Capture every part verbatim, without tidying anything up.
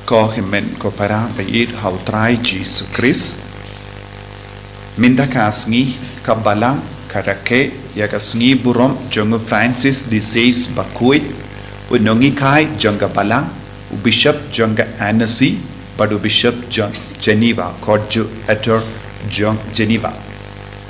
Ko hynmen ko para ba ïeit ha u Trai Jisu Khrist. Mynta ka sngi ka Balang ka rakhe ïa ka sngi burom jong u Francis de Sales bakhuid, u nonghikai jong ka Balang, u Bishop jong ka Annecy, bad u Bishop jong Geneva, Coadjutor jong Geneva.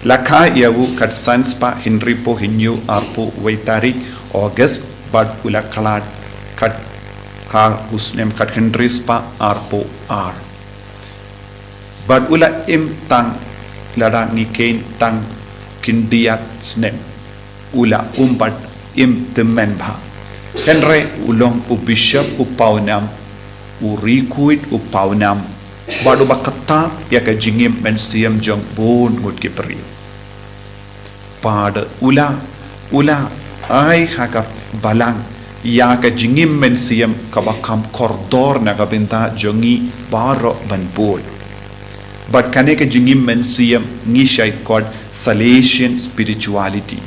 La kha ïa u kat san spah hynriewphew hynñiew arphew wei tarik August, bad u la khlad kat ha u snem kat hynriew spah arphew ar. Bad u la im tang lada ngi kheiñ tang khyndiat snem. U la um bad im tymmen bha. Hynrei u long u bishop u pawnam, u riewkhuid u pawnam, bad uba kata ïa ka jingim mynsiem jong bun ngut ki briew. Bad u la, u la ai ha ka Balang ïa ka jingim mynsiem kaba kham kordor na ka bynta jong ngi baroh ban bud. Bad kane ka jingim mynsiem ngi shai khot Salesian spirituality.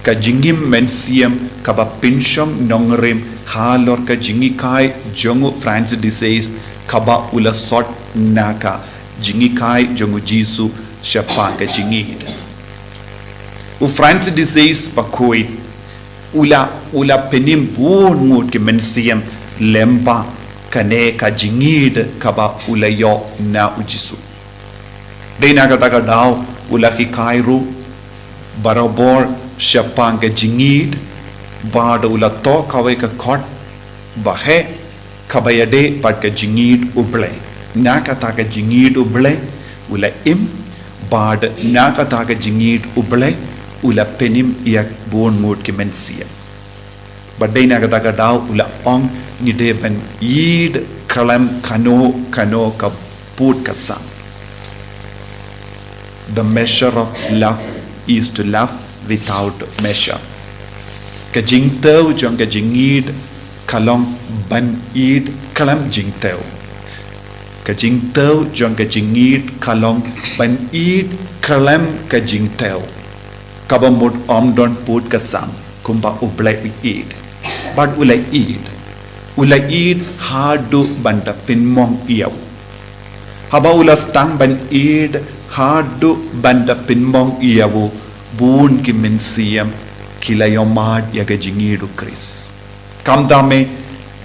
Ka jingim mynsiem kaba pynshong nongrim halor ka jinghikai jong u Francis de Sales kaba u la sot na ka jinghikai jong u Jisu shaphang ka jingïeid. U Francis de Sales bakhuid u la, u la pynim bun ngut ki mynsiem lyngba kane ka jingïeid kaba u la ïoh na u Jisu. Dei na kata ka daw u la hikai ruh barabor shaphang ka jingïeid, bad u la thoh kawei ka khot ba heh kaba ïadei bad ka jingïeid U Blei. Na kata ka jingïeid U Blei u la im, bad na kata ka jingïeid U Blei u la pynim ïa bun ngut ki mynsiem. Bad dei na kata ka daw u la ong ngi dei ban ïeid khlem kano kano ka pud ka sam. The measure of love is to love without measure. Ka jingthew jong ka jingïeid ka long ban ïeid khlem jingthew. Ka jingthew jong ka jingïeid ka long ban ïeid khlem ka jingthew. Kaba mut ym don pud ka sam kumba U Blei u ïeid. Bad u la ïeid. U la ïeid haduh ban da pynmong ïa u. Haba u la sdang ban ïeid haduh ban da pynmong ïa u, bun ki mynsiem ki la ïohmad ïa ka jingïeid U Khrist. Kumta me,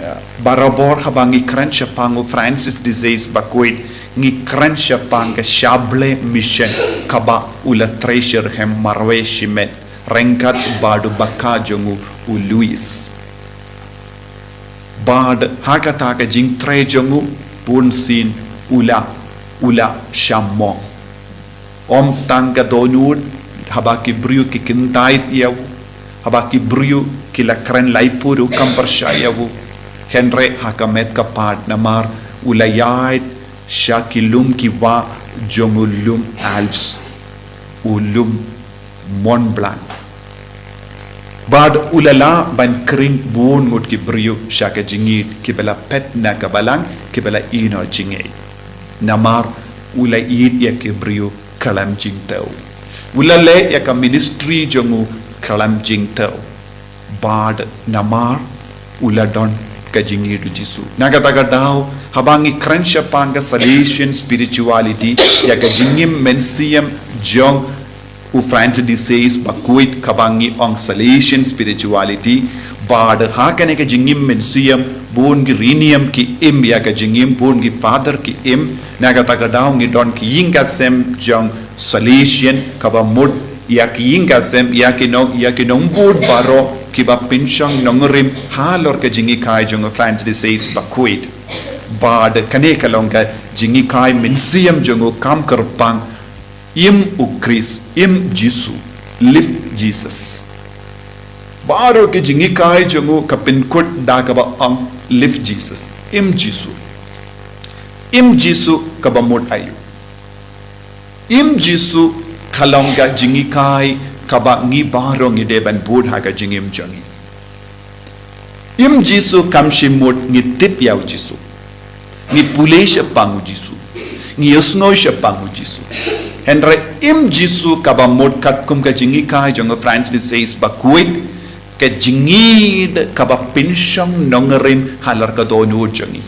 eh, barabor haba ngi kren shaphang u Francis de Sales bakhuid, ngi kren shaphang ka shablei mission kaba u la trei shitrhem marwei shimet ryngkat bad u bakhuid jong u, u Louis. Bad ha kata ka jingtrei jong u, bunsien u la, u la shah mong. Ym tang ka dohnud haba ki briew ki kyntait ïa u, haba ki briew ki la kren laiphew ruh kam pyrshah ïa u. Hynrei ha ka met ka phad namar u la ïaid sha ki lum ki wah jong u lum Alps, u lum Mont Blanc. Bad u la lah ban khring bun ngut ki briew sha ka jingïeid, kiba la phet na ka Balang, kiba la ïehnoh jingïeid. Namar u la ïeid ïa ki briew khlem jingthew. U la leh ïa ka ministry jong u khlem jingthew. Bad namar u la don ka jingïeid u Jisu. Na kata ka daw, haba ngi kren shaphang ka Salesian spirituality, ïa ka jingim mynsiem jong u Francis de Sales bakhuid kaba ngi ong Salesian spirituality, bad ha kane ka jingim mynsiem, bun ki riewniam ki im ïa ka jingim, bun ki father ki im, na kata ka daw ngi don ki ïing ka sem jong Salesian kaba mut ïa ki ïing ka sem, ïa ki nong, ïa ki nongbud baroh kiba pynshong nongrim halor ka jinghikai jong u Francis de Sales bakhuid. Bad kane ka long ka jinghikai mynsiem jong u kam kyrpang, im u Khrist, im Jisu, live Jesus. Baroh ki jinghikai jong u ka pynkut da kaba ong live Jesus, im Jisu. Im Jisu kaba mut aïu? Im Jisu ka long ka jinghikai kaba ngi baroh ngi dei ban bud ha ka jingim jong ngi. Im Jisu kam shym mut ngi tip ïa u Jisu, ngi pule shaphang u Jisu, ngi ïohsngew shaphang u Jisu. Hynrei im Jisu kaba mut katkum ka jinghikai jong u Francis de Sales bakhuid, Ka jingïeid kaba pynshong nongrim halor ka dohnud jong ngi.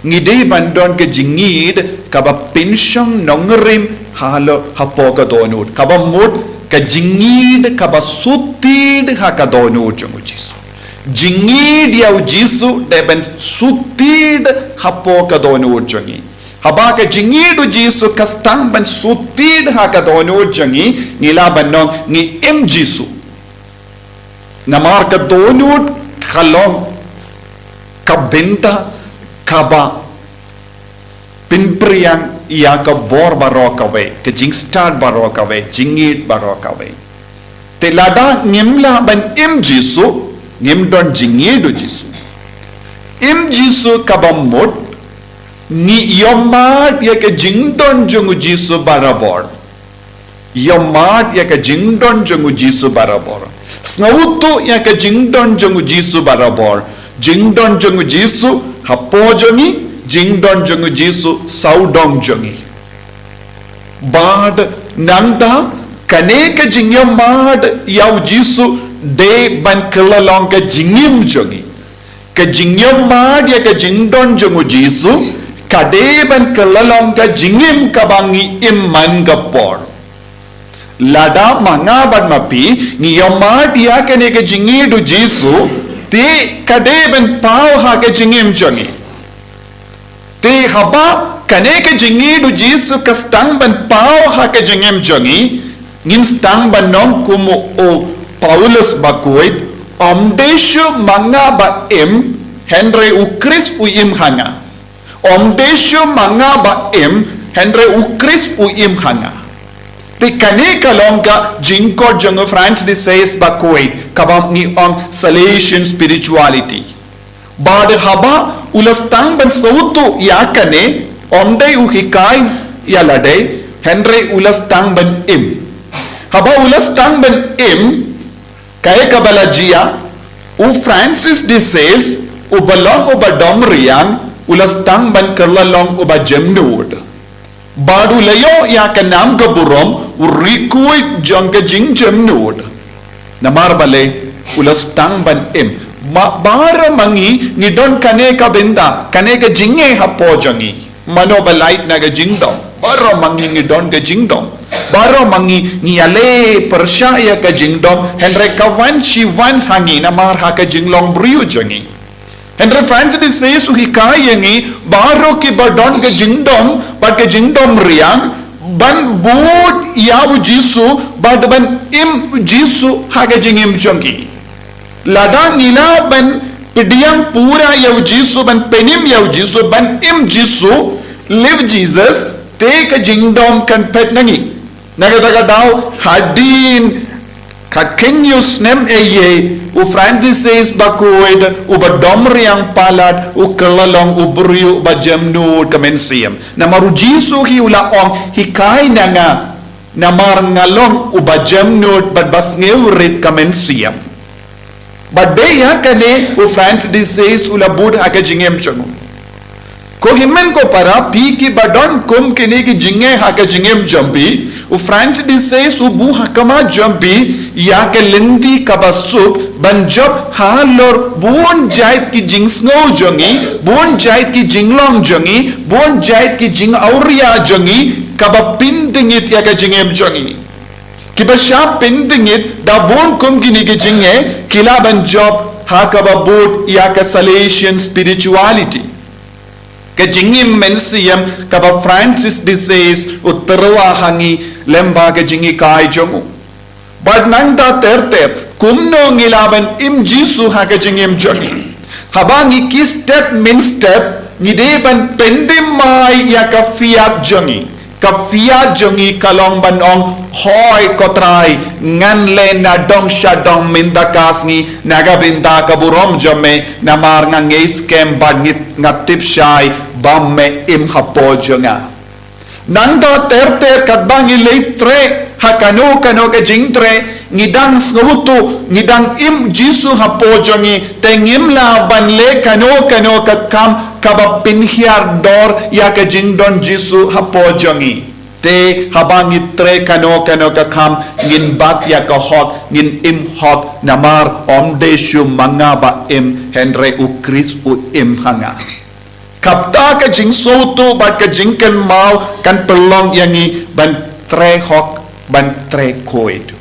Ngi dei ban don ka jingïeid kaba pynshong nongrim halor, hapoh ka dohnud. Kaba mut, ka jingïeid kaba sutit ha ka dohnud jong u Jisu. Jingïeid ïa u Jisu dei ban sutit hapoh ka dohnud jong ngi. Haba ka jingïeid u Jisu ka sdang ban sutit ha ka dohnud jong ngi, ngi lah ban ong ngi im Jisu. Namar ka dohnud ka long ka bynta kaba pynpriang ïa ka bor baroh kawei, ka jingstad baroh kawei, jingïeid baroh kawei. Te lada ngim lah ban im Jisu, ngim don jingïeid u Jisu. Im Jisu kaba mut, ngi ïohmad ïa ka jingdon jong u Jisu barabor. Ïohmad ïa ka jingdon jong u Jisu barabor. Sngewthuh ïa ka jingdon jong u Jisu barabor. Jingdon jong u Jisu hapoh jong ngi, jingdon jong u Jisu sawdong jong ngi. Bad nangta, kane ka jingïohmad ïa u Jisu dei ban kylla long ka jingim jong ngi. Ka jingïohmad ïa ka jingdon jong u Jisu ka dei ban kylla long ka jingim kaba ngi im man ka por. Lada ma nga bad ma phi ngi ïohmad ïa kane ka jingïeid u Jisu, te ka dei ban paw ha ka jingim jong ngi. Te haba kane ka jingïeid u Jisu ka sdang ban paw ha ka jingim jong ngi, ngin sdang ban ong kum u Paulus ba khuid, ym dei shuh ma nga ba im, hynrei u Khrist u im ha nga. Ym dei shuh ma nga ba im, hynrei u Khrist u im ha nga. Te kane ka long ka jingkhot jong u Francis de Sales ba khuid, kaba ngi ong Salesian spirituality. Bad haba u la sdang ban sngewthuh ïa kane, ym dei u hikai ïa lade, hynrei u la sdang ban im. Haba u la sdang ban im, kaei kaba la jia, u Francis de Sales, uba long uba dom riang, u la sdang ban kylla long uba jemnud. Bad u la ïoh ïa ka nam ka burom, u riewkhuid jong ka jingjemnud. Namar balei, u la sdang ban im. Ma baroh ma ngi ngi don kane ka bynta, kane ka jingeh hapoh jong ngi. Mano ba lait na ka jingdom. Baroh ma ngi ngi don ka jingdom. Baroh ma ngi ngi ïaleh pyrshah ïa ka jingdom, hynrei ka wan shi wan ha ngi namar ha ka jinglong briew jong ngi. Hynrei Francis de Sales u hikai ïa ngi, baroh kiba don ka jingdom, bad ka jingdom riang, ban bud ïa u Jisu, bad ban im u Jisu ha ka jingim jong ki. Lada ngi lah ban pdiang pura ïa u Jisu, ban pynim ïa u Jisu, ban im Jisu, live Jesus, te ka jingdom kan phet na ngi. Na kata ka daw, hadien ka khynnah snem eiei, u Francis ba khuid, uba dom riang palat, u kylla long u briew uba jemnud ka mynsiem. Namar u Jisu hi u la ong, hikai na nga, namar nga long uba jemnud bad ba sngewrit ka mynsiem. Bad dei ïa kane u Francis de Sales u la bud ha ka jingim jong u. Ko hynmen ko para, phi kiba don kum kine ki jingeh ha ka jingim jong phi, u Francis de Sales u buh ha khmat jong phi ïa ka lynti kaba suk ban jop halor bun jait ki jingsngew jong ngi, bun jait ki jinglong jong ngi, bun jait ki jingawria jong ngi, kaba pyntngit ïa ka jingim jong ngi. Kiba shah pyntngit da bun kum kine ki jingeh, ki lah ban jop ha kaba bud ïa ka Salesian spirituality. Ka jingim mynsiem kaba Francis de Sales u tyrwa ha ngi lyngba ka jinghikai jong u. Bad nangta ter ter, kumno ngi lah ban im Jisu ha ka jingim jong ngi. Haba ngi kiew step mynstep, ngi dei ban pyndem mai ïa ka fiat jong ngi. Ka fiat jong ngi ka long ban ong, hooid ko Trai, ngan leh nadong shadong mynta ka sngi, na ka bynta ka burom jong me, namar nga ngeit skhem bad nga tip shai ba me im hapoh jong nga. Nangta ter ter katba ngi leit treh ha kano kano ka jingtreh, ngi dang sngewthuh, ngi dang im Jisu hapoh jong ngi, te ngim lah ban leh kano kano ka kam kaba pynhiar dor ïa ka jingdon Jisu hapoh jong ngi. Te haba ngi trei kano kano ka kam, ngin bat ïa ka hok, ngin im hok, namar ym dei shuh ma nga ba im, hynrei u Khrist u im ha nga. Kata ka jingsngewthuh bad ka jingkynmaw kan pynlong ïa ngi ban trei hok, ban trei khuid.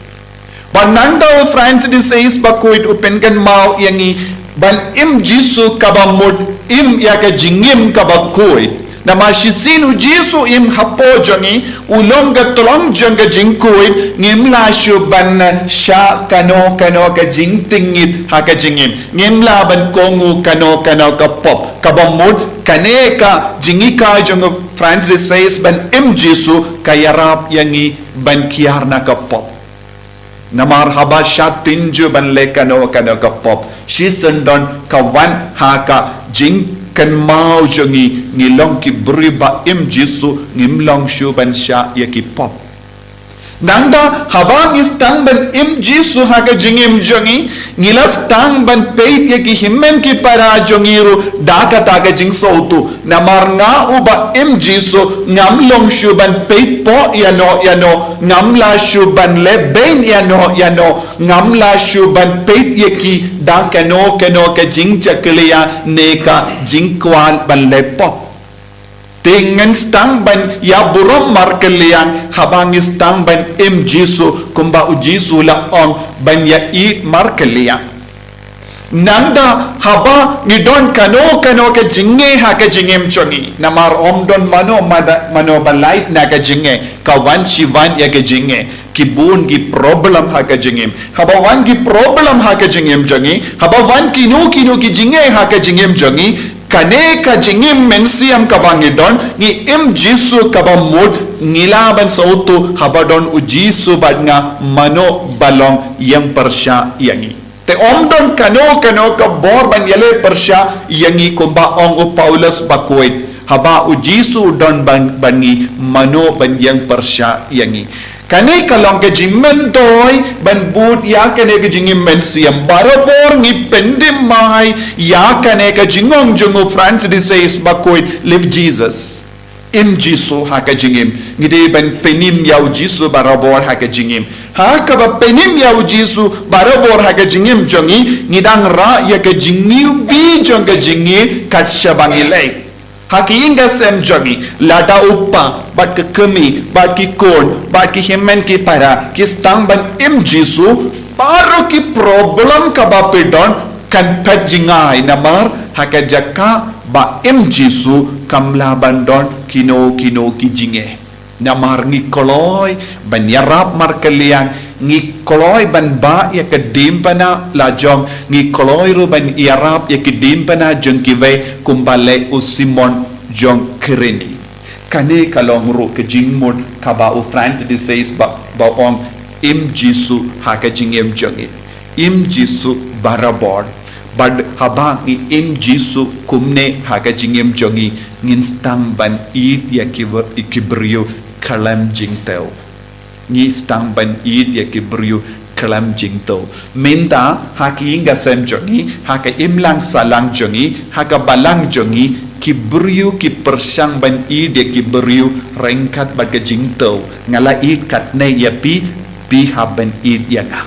Bad nangta u Francis de Sales bakhuid u pynkynmaw ïa ngi ban im Jisu kaba mut im ïa ka jingim kaba khuid. Namar shisien u Jisu im hapoh jong ngi, u long ka tyllong jong ka jingkhuid, ngim lah shuh ban shah kano kano ka jingtngit ha ka jingim. Ngim lah ban kohnguh kano kano ka pop. Kaba mut kane ka jinghikai jong u Francis de Sales ban im Jisu ka ïarap ïa ngi ban kiar na ka pop. Namar haba shah tynjuh ban leh kano kano ka pop, shisien don ka wan ha ka jingkynmaw jong ngi, ngi long ki briew ba im Jisu, ngim long shuh ban shah ïa ki pop. Nangta haba ngi sdang ban im Jisu ha ka jingim jong ngi, ngi la sdang ban peit ïa ki hynmen ki para jong ngi ruh da kata ka jingsngewthuh. Namar nga uba im Jisu, ngam long shuh ban peit pop ïano ïano, ngam lah shuh ban leh beiñ ïano ïano, ngam lah shuh ban peit ïa ki da kano kano ka jingjakhlia ne ka jingkwah ban leh pop. Te ngan sdang ban ïa burom markylliang haba ngi sdang ban im Jisu, kumba u Jisu la ong ban ïa ïeit markylliang. Nangta haba ngi don kano kano ka jingeh ha ka jingim jong ngi. Namar ym don mano mada, mano ba lait na ka jingeh, ka wan shi wan ïa ka jingeh. Ki bun ki problem ha ka jingim. Haba wan ki problem ha ka jingim jong ngi, haba wan kino kino ki jingeh ha ka jingim jong ngi, kane ka jingim mynsiem kaba ngi don, ngi im Jisu kaba mut, ngi lah ban sngewthuh haba don u Jisu bad nga, mano ba long ïeng pyrshah ïa ngi. Te ym don kano kano ka bor ban ïaleh pyrshah ïa ngi, kumba ong u Paulus bakhuid. Haba u Jisu u don bad, bad ngi, mano ban ïeng pyrshah ïa ngi. Kane ka long ka jingmyntoi ban bud ïa kane ka jingim mynsiem. Barabor ngi pyndem mai ïa kane ka jingong jong u Francis de Sales bakhuid, live Jesus. Im Jisu ha ka jingim. Ngi dei ban pynim ïa u Jisu barabor ha ka jingim. Ha kaba pynim ïa u Jisu barabor ha ka jingim jong ngi, ngi dang rah ïa ka jingïohi jong ka jingïeit kat shaba ngi leit. Ha ki ïing ki sem jong ngi, lada u kpa bad ka kmie bad ki khun bad ki hynmen ki para ki sdang ban im Jisu, baroh ki problem kaba phi don kan phet jngai, namar ha ka jaka ba im Jisu kam lah ban don kino kino ki jingeh. Namar ngi kloi ban ïarap markylliang, ngi kloi ban bah ïa ka diengphna la jong, ngi kloi ruh ban ïarap ïa ki diengphna jong kiwei, kumba leh u Simon jong Kirene. Kane ka long ruh ka jingmut kaba u Francis de Sales ba, ba ong, im Jisu ha ka jingim jong ngi. Im Jisu barabor. Bad haba ngi im Jisu kumne ha ka jingim jong ngi, ngin sdang ban ïeit ïa ki, ki briew khlem jingthew. Ngi sdang ban ïeit ïa ki briew khlem jingthew. Mynta ha ki ïing ki sem jong ngi, ha ka imlang sahlang jong ngi, ha ka balang jong ngi, ki briew ki pyrshang ban ïeit ïa ki briew ryngkat bad ka jingthew. Nga la ïeit katne ïa phi, phi hap ban ïeit ïa nga.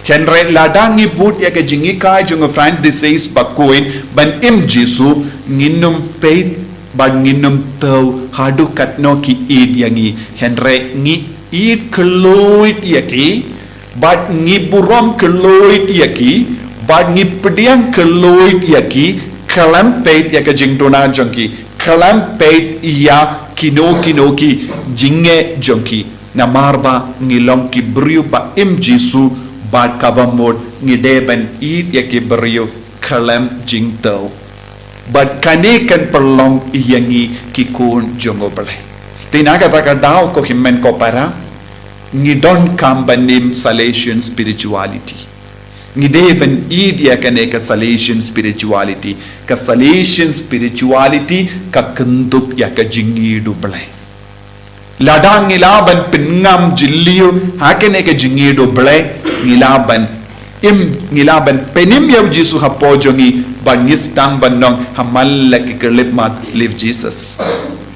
Hynrei lada ngi bud ïa ka jinghikai jong u Francis de Sales bakhuid ban im Jisu, ngin ym peit bad ngin ym thew haduh katno ki ïeit ïa ngi. Hynrei ngi ïeit kylluid ïa ki, bad ngi burom kylluid ïa ki, bad ngi pdiang kylluid ïa ki, khlem peit ïa ka jingduna jong ki, khlem peit ïa kino kino ki jingeh jong ki. Namar ba ngi long ki briew ba im Jisu, bad kaba mut ngi dei ban ïeit ïa ki briew khlem jingthew. Bad kane kan pynlong ïa ngi ki khun jong U Blei. Te na kata ka daw, ko hynmen ko para, ngi donkam ban im Salesian spirituality. Ngi dei ban ïeit ïa kane ka Salesian spirituality. Ka Salesian spirituality ka kyndup ïa ka jingïeit U Blei. Lada ngi lah ban pynngam jylliew ha kane ka jingïeit U Blei, ngi lah ban im, ngi lah ban pynim ïa U Jisu hapoh jong ngi, bad ngi sdang ban ong ha man la ki khyllipmat, "Live Jesus."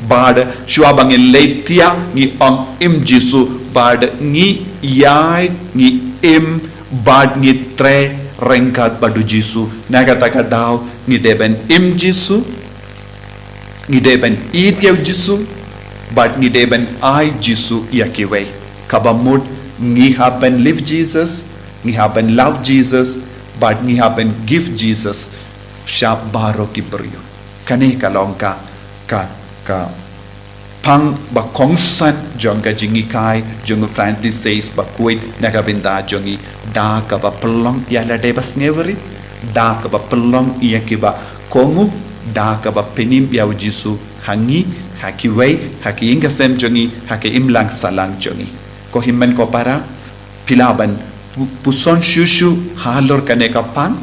Bad shuwa ba ngin leit thiah ngi ong im Jisu, bad ngi ïaid ngi im, bad ngi trei ryngkat bad u Jisu. Na kata ka daw ngi dei ban im Jisu, ngi dei ban ïeit ïa u Jisu, bad ngi dei ban ai Jisu ïa kiwei. Kaba mut ngi hap ban live Jesus, ngi hap ban love Jesus, bad ngi hap ban give Jesus sha baroh ki briew. Kane ka long ka, ka, ka pang ba kongsan jong ka jinghikai jong u Francis Seiss Bakuid na ka bynta jong ngi, da kaba pynlong ïa lade ba sngewrit, da kaba pynlong ïa kiba kohnguh, da kaba pynim ïa u Jisu ha ngi, ha kiwei, ha ki ïing ki sem jong ngi, ha ki imlang sahlang jong ngi. Ko hynmen ko para, phi lah ban pu-, puson shuh shuh halor kane ka pang.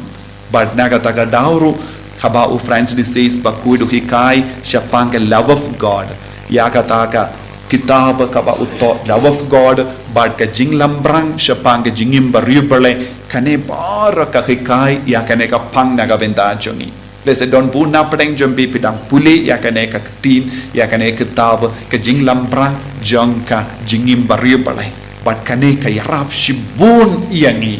Bad na kata ka daw ruh, haba u Francis Seiss Bakuid u hikai shaphang ka love of God, ïa kata ka kitab kaba u thoh Love of God, bad ka jinglambrang shaphang ka jingim bariewblei, kane baroh ka hikai ïa kane ka pang na ka bynta jong ngi. Lehse don bun na pdeng jong phi phi dang pule ïa kane ka ktien, ïa kane ka kitab, ka jinglambrang jong ka jingim bariewblei. Bad kane ka ïarap shibun ïa ngi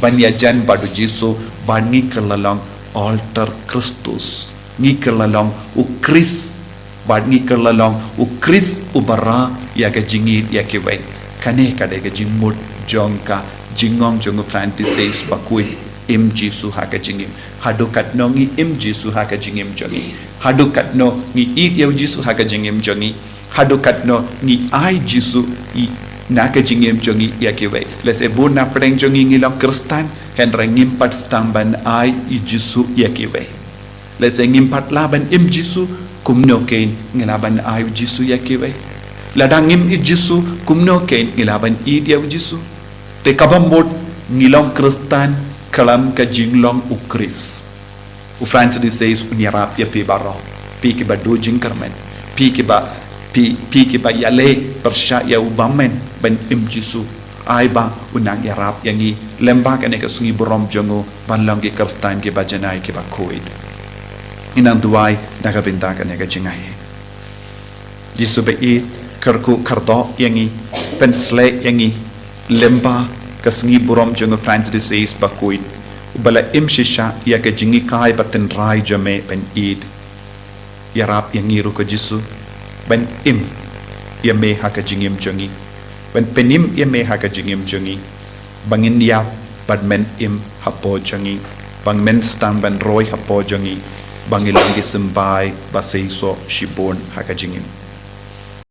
ban ïajan bad u Jisu, bad ngi kylla long alter Christus. Ngi kylla long u Khrist, bad ngi kylla long u Khrist uba rah ïa ka jingïeit ïa kiwei. Kane ka dei ka jingmut jong ka jingong jong u Francis Seiss Bakuid, im Jisu ha ka jingim. Haduh katno ngi im Jisu ha ka jingim jong ngi? Haduh katno ngi ïeit ïa u Jisu ha ka jingim jong ngi? Haduh katno ngi ai Jisu ïa na ka jingim jong ngi ïa kiwei? Lehse bun na pdeng jong ngi ngi long Khristan, hynrei ngim pat sdang ban ai ïa u Jisu ïa kiwei. Lehse ngim pat lah ban im Jisu, kumno kein ngi lah ban ai u Jisu ïa kiwei? Lada ngim ïeit Jisu, kumno kein ngi lah ban ïeit ïa u Jisu? Te kaba mut ngi long Khristan khlem ka jinglong u Khrist. U Francis Seiss un ïarap ïa phi baroh, phi kiba duh jingkyrmen, phi kiba, phi, phi kiba ïaleh pyrshah ïa u bymman ban im Jisu. Ai ba un nang ïarap ïa ngi lem bad kane ka sngi burom jong u ban long ki Khristan kiba janai kiba khuid. Ngi nang duwai da ka bynta kane ka jingaiei. Jisu ba ïeit, kyrkhu kyrdoh ïa ngi, pynshlei ïa ngi lem bad ka sngi burom jong u Francis Seiss Bakuid, uba la im shisha ïa ka jinghikai ba tynrai jong me ban ïeit. Ïarap ïa ngi ruh ko Jisu ban im ïa me ha ka jingim jong ngi, ban pynim ïa me ha ka jingim jong ngi, ba ngin ïap bad men im hapoh jong ngi, ba men sdang ban roi hapoh jong ngi, ba ngin long ki symbai ba seisoh shibun ha ka jingim.